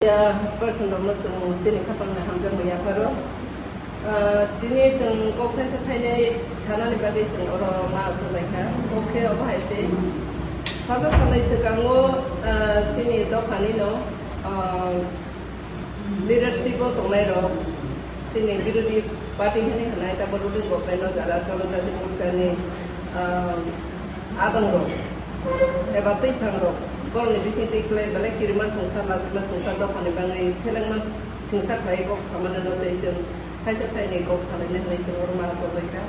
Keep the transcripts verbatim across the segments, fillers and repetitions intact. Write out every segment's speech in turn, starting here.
Ya, person rokno chwng chini khapangni hamjakmung yapharo. Ah, tini chwng kok thaisa thainwi sanani bagwi chwng oro ma achuk lai kha. Kok khe obo hai se, sasa sanai swkango, ah, chini dophani no, ah, leadership o tongnai rok, chini birodhi party hwnwi hwnai, tabo ruling government o jara Jonojati Morcha ni, ah, adong rok eba twiphang rok, borokni bising twi khlai belai kirima swngsa, lasima swngsa dophani bangwi selengma swngsa khlai kok samani no tei chwng thaisa thaini kok salaina hwnwi chwng oro ma achuk lai kha.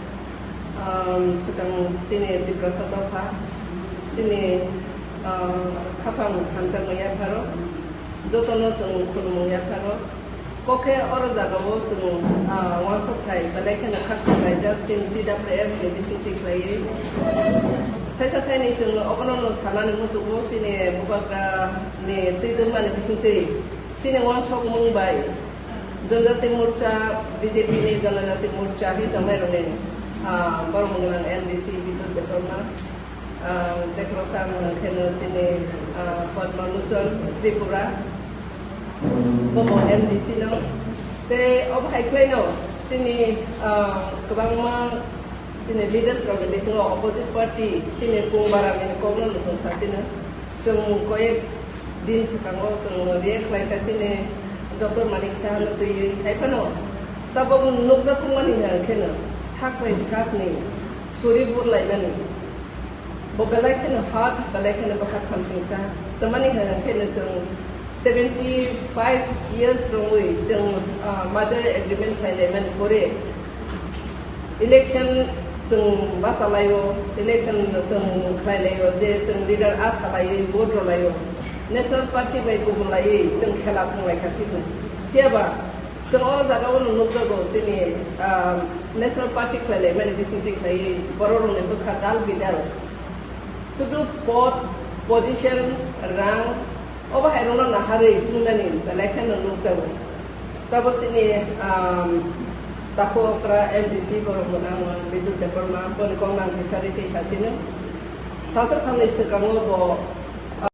Um, swkang chini Tiprasa dopha, chini, um, khaphang hamjakmung yapharo, jotono chwng khulumung yapharo. Kok khe oro jagao chwng, ah, uansukthai belai kheno khakchang laijak chini T W F ni bisingtwi khlaiwi. Thaisa thaini chwng obono no sanani muchungo chini bubagra ni twi tongmani bisingtwi chini uansukmung bai Jonojati Morcha, B J P ni Jonojati Morcha hi tongnairokni, ah, borok mung gwnang M D C Bidut Debbarma, ah, tei khoroksa ang hwnkhe no chini, ah, Padma Lochon Tripura, bobo M D C no. Tei obo hai khlai no chini, ah, kwbangma chini leaders rok ni bisingo opposite party chini Kung Baram ni kokno no chwng sasino. Chwng koyek din swkango chwng react khlai kha chini Doctor Manik Saha no twiwi. Hai phano tabok nukjak tongmani hwnkhe no sak bai sak ni suri burlaimani. Bo belai kheno hard, belai kheno bo ha khamsingsa. Tamani hwnkhe no chwng seventy five years romwi chwng, ah, merger agreement khlailaimani pore election chwng bachalaio, election chwng khlailaio, je chwng leader a salaio, vote rwlaio, National Party bai kubun laiwi chwng khela thanglaikha phikung. Phiyaba chwng oro jagao no nukjago chini, ah, National Party khlailaimani bisingtwi khlaiwi borok rokni bwkha dal bidal. Sudu pod, position, rang, obo hai rokno naharwi himnani belai kheno nukjago. Tabo chini, um, takhuk okra M D C borok mwnang Bidut Debbarma, boni kok nang kisa risi sasino. Sasa samni swkango bo